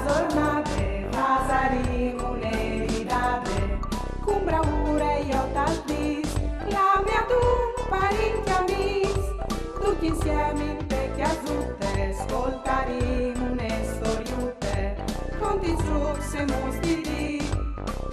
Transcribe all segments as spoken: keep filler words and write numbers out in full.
Zornade, fasarìn une ridade, cun braure jo tal dis, clame adun parinti amìs, ducj insiemi inte cjasute, scoltarìn une storiute, conti, trucs e muts di dì.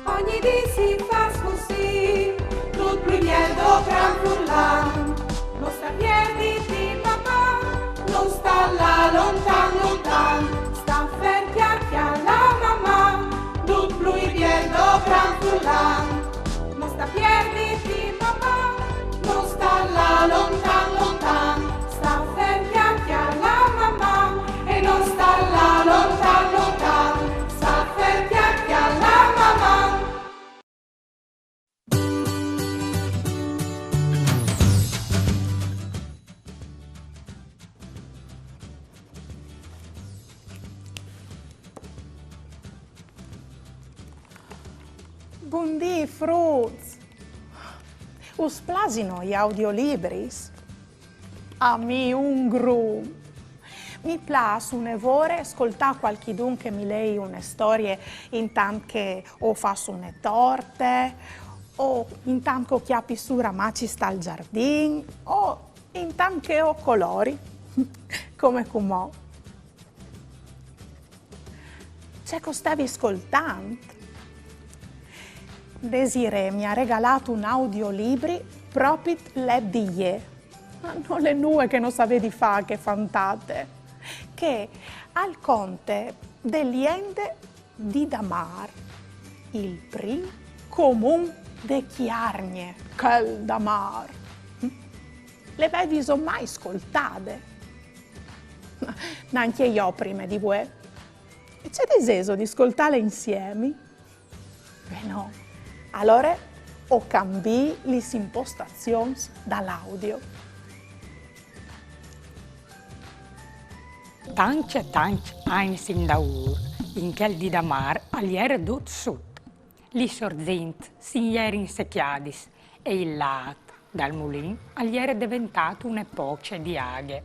Ogni dì si fâs cussì, dut plui biel dopran furlan. No sta pierditi, mamà, no sta lâ lontan, lontan. Sta fer cjale, cjale, mamà, dut plui biel dopran furlan. No sta pierditi, mamà, no sta lâ lontan, lontan. Sta fer cjale, cjale, mamà, e no sta lâ lontan, lontan. Sta fer cjale, cjale, mamà. Bundì, fruts! Us plasino i audiolibris? A mi un grum. Mi plâs une vore scoltâ cualchidun che mi lei une storie intant che o fâs une torte, o intant che o cjapi sù ramacis tal zardin, o intant che o colori, come cumò. Ce che o stevi scoltant? Desirée mi à regalât un audiolibri propit let di jê. Ma nol è nuie che no savedi fâ chê fantate, che al conte de liende di Damâr, il prin comun de Cjargne, chel Damâr. Le veviso mai scoltade? Nancje jo prime di vuê. E ce disêso di scoltâle insiemi? Ben, alore o cambii lis impostazions dal audio. Tancj e tancj agns indaûr, in chel Didamâr al jere dut sut. Lis sorzints si jerin secjadis e il lât dal mulin al jere deventât une poce di aghe.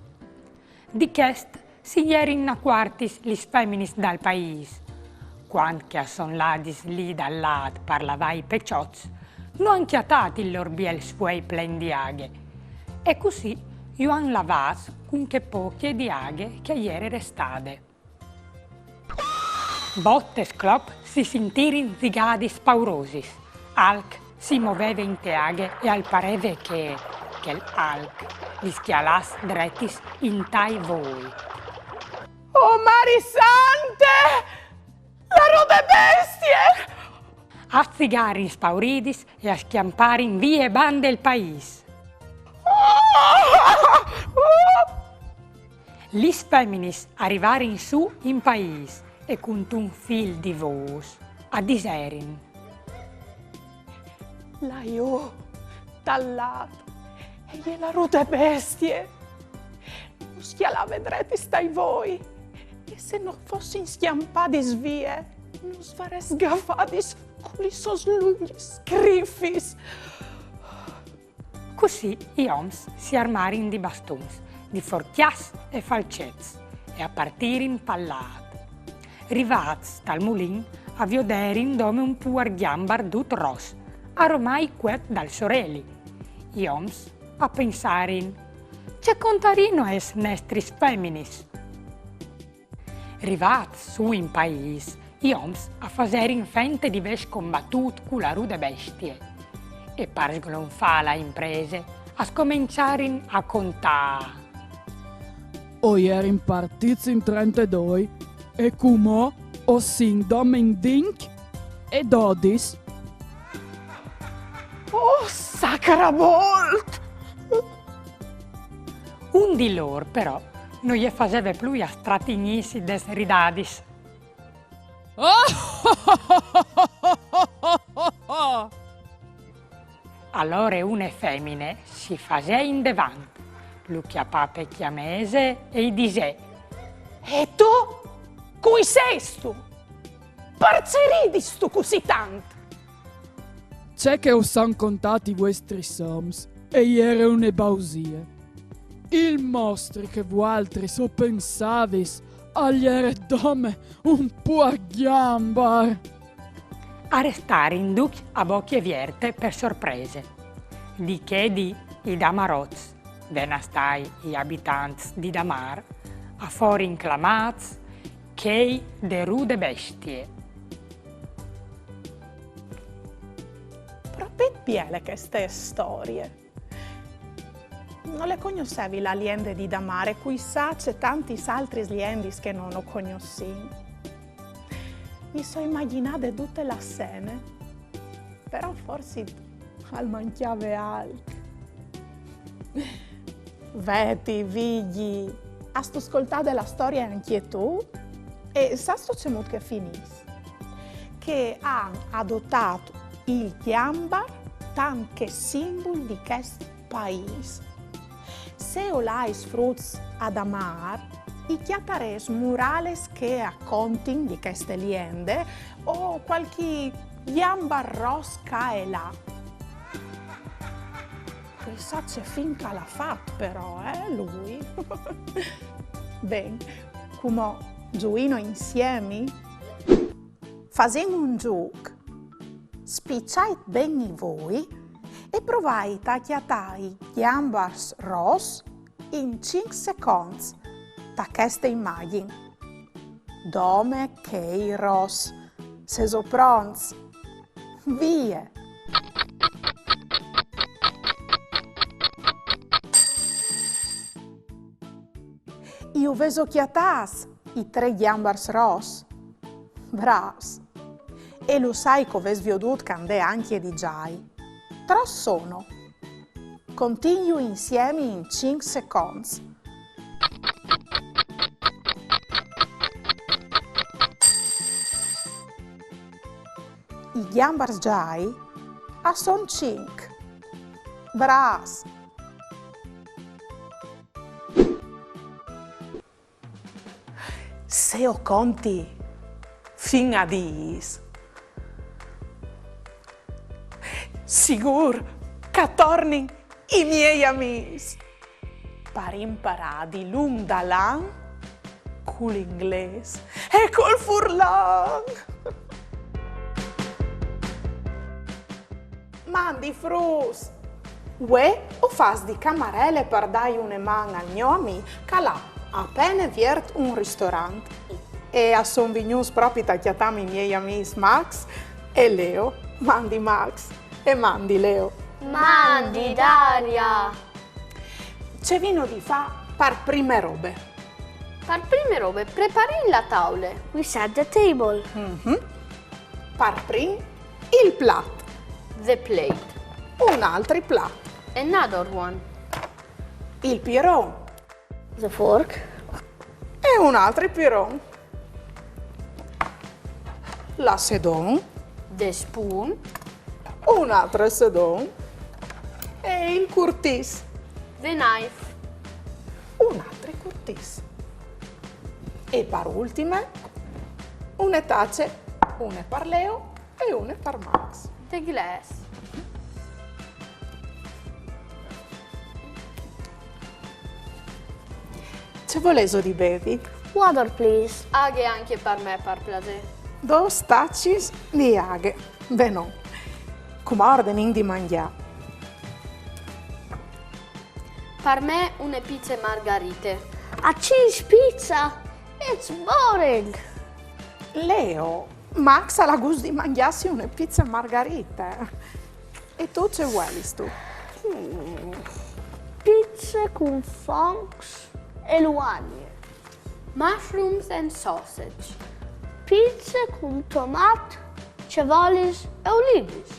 Di chest si jerin inacuartis lis feminis dal paîs. Cuant che a son ladis li dal lât par lavâ i peçots, no àn cjatât il lôr biel sfuei plen di aghe. E cussì ju àn lavâts cun chê poche di aghe che e jere restade. Bot e sclop si sintirin zigadis paurosis. Alc si moveve inte aghe e al pareve che chel alc lis cjalàs dretis intai voi. Oh, Mari sante! La rude bestie! A zigarin spauridis e a scjamparin vie bande il paîs. Lis feminis a rivarin sù in paîs e cuntun fîl di vôs a diserin: Là jù, tal lât, e je la rude bestie. Nus cjalave dretis tai voi, e se no fossin scjampadis vie, nus varès gafadis cu lis sôs lungjis scrifis. Cussì i oms si armarin di bastuns, di forcjâts e falcets e a partirin pal lât. Rivâts tal mulin a vioderin dome un puar gjambar dut ros, aromai cuet dal soreli. I oms a pensarin: Ce contarino lis nestris feminis? Rivâts sù in paîs, i oms a faserin fente di vê scombatût cu la rude bestie. E par sglonfâ la imprese, a scomençarin a contâ: O jerin partîts in trentedoi, e cumò o sin dome in vincj e dodis. Oh, sacrabolt! Un di lôr, però, no je faseve plui a stratignîsi des ridadis. Alore une femine si fasè indevant, lu cjapà pe cjamese e i disè: E tu? Cui sêstu? Parcè ridistu cussì tant? Ce che us àn contât i vuestris oms e jere une bausie. Il mostri che vualtris o pensavis al jere dome un puar gjambar. A restarin ducj a bocje vierte pe sorprese. Di chê dì i damarots, vent a stâi i abitants di Damâr, a forin clamâts chei de rude bestie. Propit biele cheste storie. No le cognossevi la liende di Damâr e cui sa ce tantis altris liendis che no, no cognossìn. Mi soi imagjinade dute la sene, però forsit al mancjave alc. Veti, Vigji, âstu scoltade la storie ancje tu? E sâstu cemût che e finìs? Che a àn adotât il gjambar tant che simbul di chest paîs. Se o lais fruts a Damâr, i cjatarês murales che a contin di cheste liende o cualchi gjambar ros ca e là. Cui sa ce fin che al à fat però, eh, lui. Ben, cumò zuìno insiemi? Fasìn un zûc. Spiçait ben i voi e provait a cjatâ i gjambars ros in cinc seconts ta cheste imagjin. Dome chei ros. Sêso pronts? Vie! Ju vêso cjatâts i trê gjambars ros? Brâfs! E lu sai che o vês viodût candê ancje di zai. Trops sono? Contìnju insiemi in cinc seconts. I gjambars zai a son cinc. Brâfs! Se o conti fin a dîs, sigûr che a tornin i miei amîs par imparâ dilunc dal an cul inglês e cul furlan. Mandi fruts! Vuê o fâs di camarele par dâi une man al gno amì che al à a pene viert un ristorant. E a son vignûts propit a cjatâmi i miei amîs Max e Leo. Mandi Max e mandi Leo. Mandi Daria! Ce vino di fâ par prime robe? Par prime robe preparìn la taule. We set the table. Mhm. Par prin il plat. The plate. Un altri plat. Another one. Il piron. The fork. E un altri piron. La sedon. The spoon. Un altri sedon. E il curtìs. The knife. Un altri curtìs. E par ultime, une tace, une par Leo e une par Max. The glass. Ce volêso di bevi? Water, please. Aghe ancje par me, par plasê. Dôs tacis di aghe. Benon. Cumò ordenìn di mangjâ. Par me une pize margarite. A cheese pizza? It's boring! Leo, Max al à gust di mangjâsi une pize margarite. E tu ce vuelistu? Pize cun foncs e luanie. Mushrooms and sausage. Pize cun tomat, cevolis e olivis.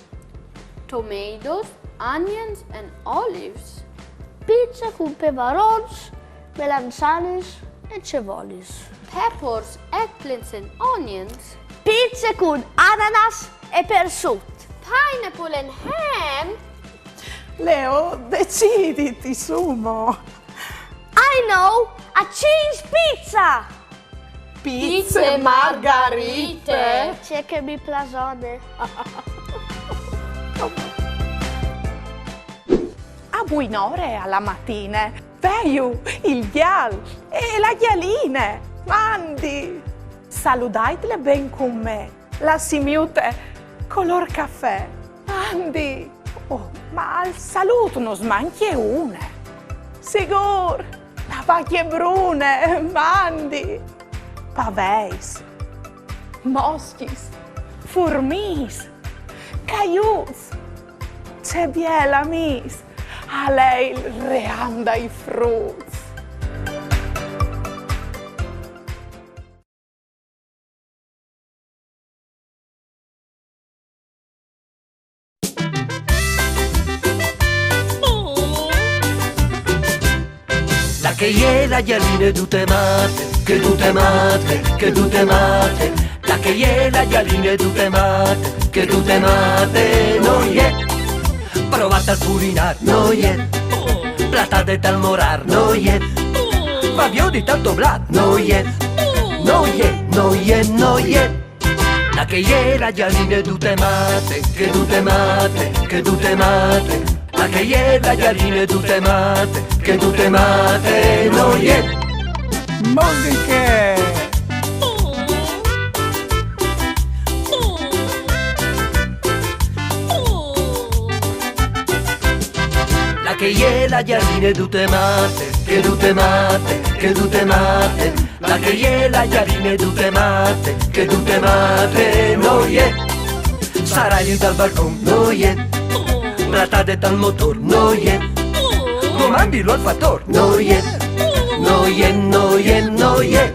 Tomatoes, onions and olives. Pize cun pevarons, melançanis e cevolis. Peppers, eggplants and onions. Pize cun ananas e persut. Pineapple and ham. Leo, deciditi, su mo. I know, a cheese pizza! Pize margarite! Ce che mi plasone. A buinore a la matine. Veju il gjal e la gjaline, mandi! Saludaitle ben cun me, la simiute colôr cafè, mandi! Oh, ma al salût nus mancje une. Sigûr, la vacje brune, mandi! Paveis, moscjis, furmiis, caiuts, ce biel amîs, al è il ream dai fruts. Là che e je la gjaline dute mate, che dute mate, che dute mate. Là che e je la gjaline dute mate, che dute mate, no je. Provade tal furinâr, no je. Platade tal morâr, no je. Va viodi tal toblâr, no je. No je, no je, no je. Là che e je la gjaline dute mate, che dute mate, che dute mate. Là che e je la gjaline dute mate, che dute mate, no je. Musiche! Là che e je la gjaline dute mate, che dute mate, che dute mate. Là che e je la gjaline dute mate, che dute mate, no je. Sarà lì dal balcon, no je. Platade tal motôr, no je. Domandilo al fatôr, no je. No je, no je, no je.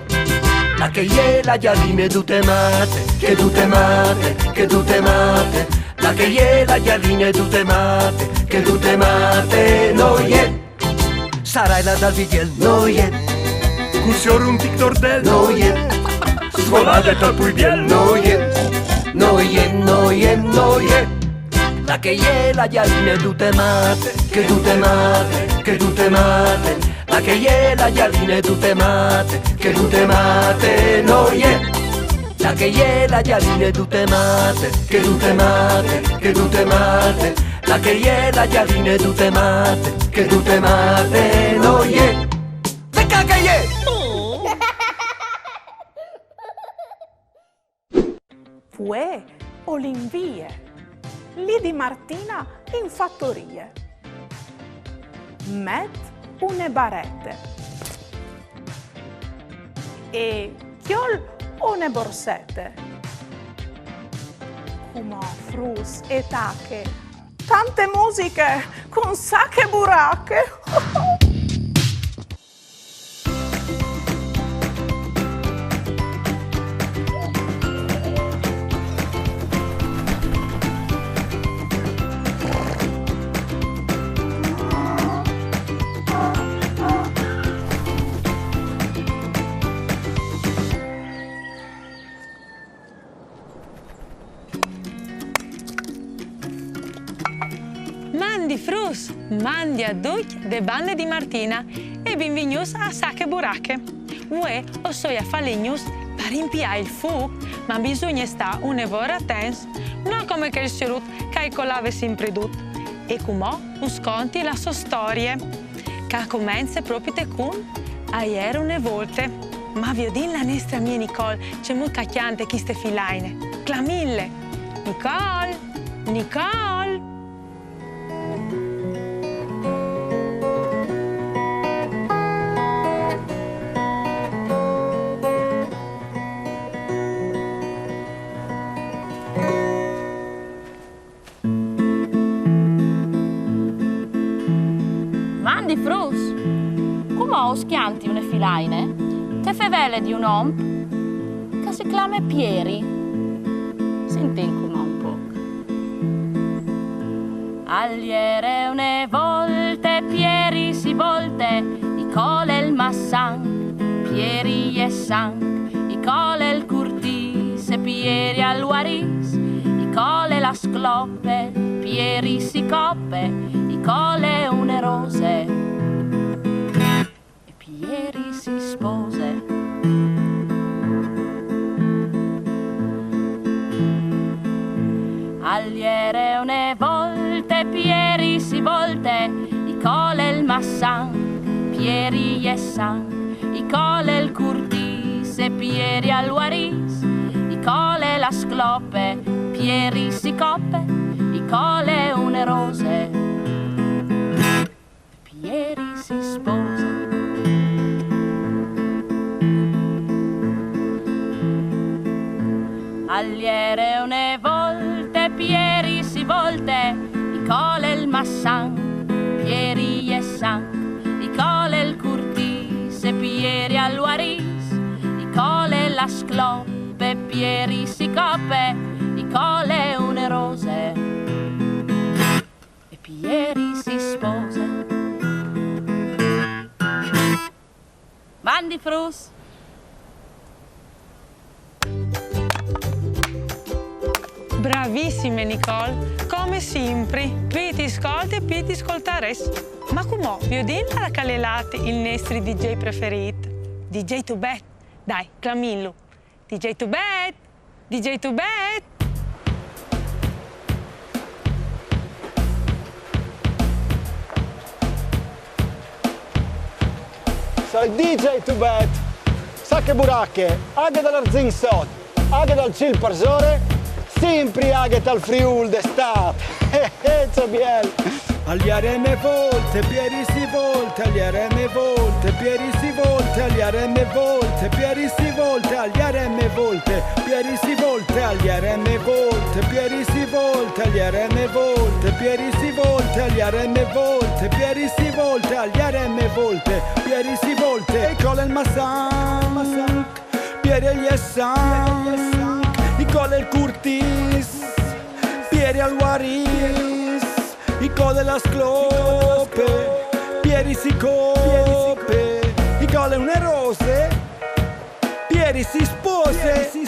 Là che e je la gjaline dute mate, che dute mate, che dute mate. Là che e je la gjaline dute mate, che dute mate, no je. Sarà là dal vidiel, no je. Cul siôr un tic tordel, no je. Svolade tal pui biel, no je. No je, no je, no je. Là che e je la gjaline dute mate, che dute mate, che dute mate. Là che e je la gjaline dute mate, che dute mate, no je. Là che e je la gjaline dute mate, che dute mate, che dute mate. Là che e je la gjaline dute mate, che dute mate, no je. Ve ca che e je! Vuê o lin vie. Li di Martina in fatorie. Met une barete e cjol une borsete. Cumò fruts e tache tante musiche cun Sache Burache. Mandi fruts, mandi a ducj de bande di Martina e benvignûts a Sache Burache. Vuê o soi a fâ legnus par impiâ il fûc, ma bisugne stâ une vore atents, no come chel siorut che al colave simpri dut. E cumò us conti la sô storie, che e comence propite cun A jere une volte. Ma viodìn la nestre amie Nicole cemût che e cjante cheste filaine. Clamìnle! Nicole! Nicole! Mandi fruts! Cumò us cjanti une filaine che e fevele di un om che si clame Pieri. Sintìn cumò un pôc. Al jere une volte Pieri Sibolte, i cole il massan, Pieri e san, i cole il curtîs e Pieri al vuarìs, i cole la sclope, Pieri si cope, i cole une rose e Pieri si spose. Al jere une volte Pieri Sibolte, i cole il massan, Pieri e San, i cole il curtise, Pieri al guaris, i cole la sclope, Pieri si cope, i cole une rose. Pieri si sposa. Al iere une volte, Pieri si volte, i cole il massan, Pieri e San, i cole il curtise, Pieri al guaris, i cole la sclope, Pieri si cope, i cole une rose. E Pieri si sposa. Mandi fruts! Bravissime, Nicole! Come simpri, plui ti scolti, plui ti scoltarès. Ma cumò, viodìn là che al è lât il nestri D J preferît, D J Tubet. Dai, clamìnlu. D J Tubet! D J Tubet! Soi D J Tubet! Sache burache, aghe dal Arzin sot, aghe dal Cîl parsore, simpri aghe tal Friûl de Stât! Eh, eh, ce biel! Al iere une volte, Pieri si volte, al iere une volte, Pieri si volte, al iere une volte, Pieri si volte, al iere une volte, Pieri si volte, al iere une volte, Pieri si volte, al iere une volte, Pieri si volte, al iere une volte, Pieri si volte, al iere une volte, Pieri si volte, e i cole il massan, Pieri e San, i cole il curtîs, Pieri al guaris, i cole la sclope, Pieri si cope, i cole une rose, Pieri si spose.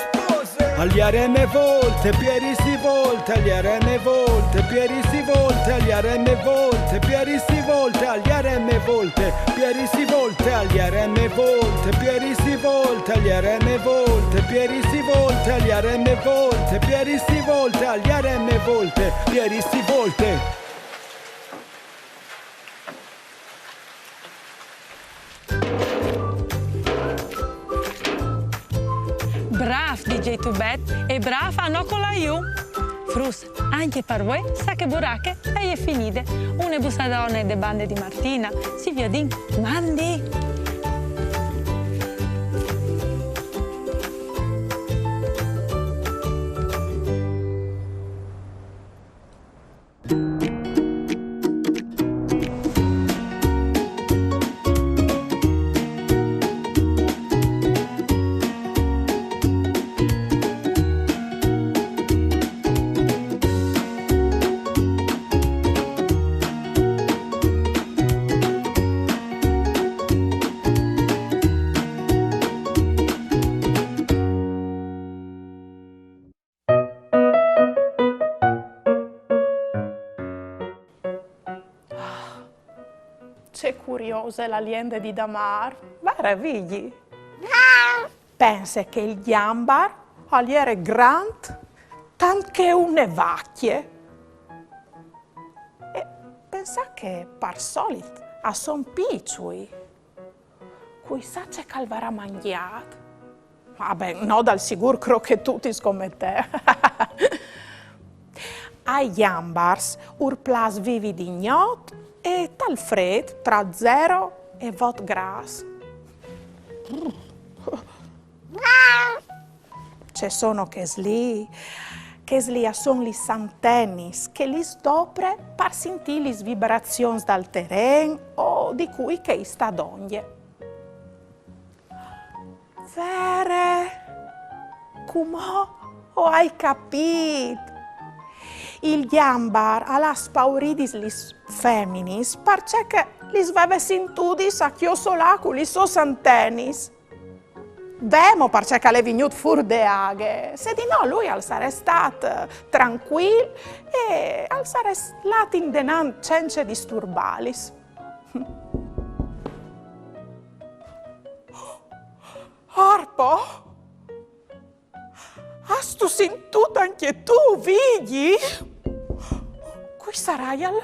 Al iere une volte, Pieri si volte, al iere une volte, Pieri si volte, al iere une volte, Pieri si volte, al iere une volte, Pieri si volte, al iere une volte, Pieri si volte, al iere une volte, Pieri si volte, al iere une volte, Pieri si volte, al iere une volte, Pieri si volte. Brâf D J Tubet e brâf a no colâ jù. Fruts, ancje par vuê Sache burache e je finide. Une bussadone de bande di Martina. Si viodìn, mandi! Ce curiose la liende di Damâr, vere, Vigji? Pense che il gjambar al jere grant tant che une vacje. E pensâ che par solit a son piçui. Cui sa ce che al varà mangjât? Ah ben, no, dal sigûr crochetutis come te. Ai gjambars ur plâs vivi di gnot e tal frêt tra zero e vot grâs. Ce sono chês li? Chês li a son lis antenis che lis dopre par sintî lis vibrazions dal teren o di cui che i sta dongje. Vere! Cumò o ai capît! Il gjambar al à spauridis lis feminis parcè che lis veve sintudis a cjosolâ cu lis sôs antenis. Vemo parcè che al è vignût fûr de aghe, se di no lui al sarès stât trancuil e al sarès lât indenant cence disturbâlis. Orpo? Âstu sintût ancje tu, Vigji? Cui saraial?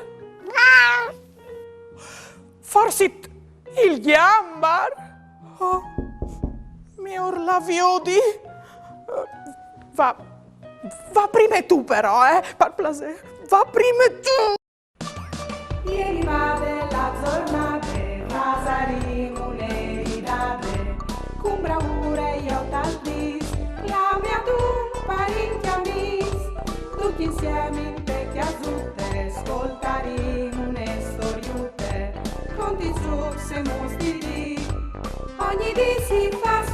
Forsit Il gjambar? Oh, miôr la viodi. Eh, Va, va prime tu però, eh, par plasê. Va prime tu. Jeri vade la zornade, fasarìn une ridade, cun braure jo tal dis, clame a tu parint e amìs, ducj insiemi inte cjasute, scoltarìn une storiute, conti zûcs e mostri di. Ogni dì si fâs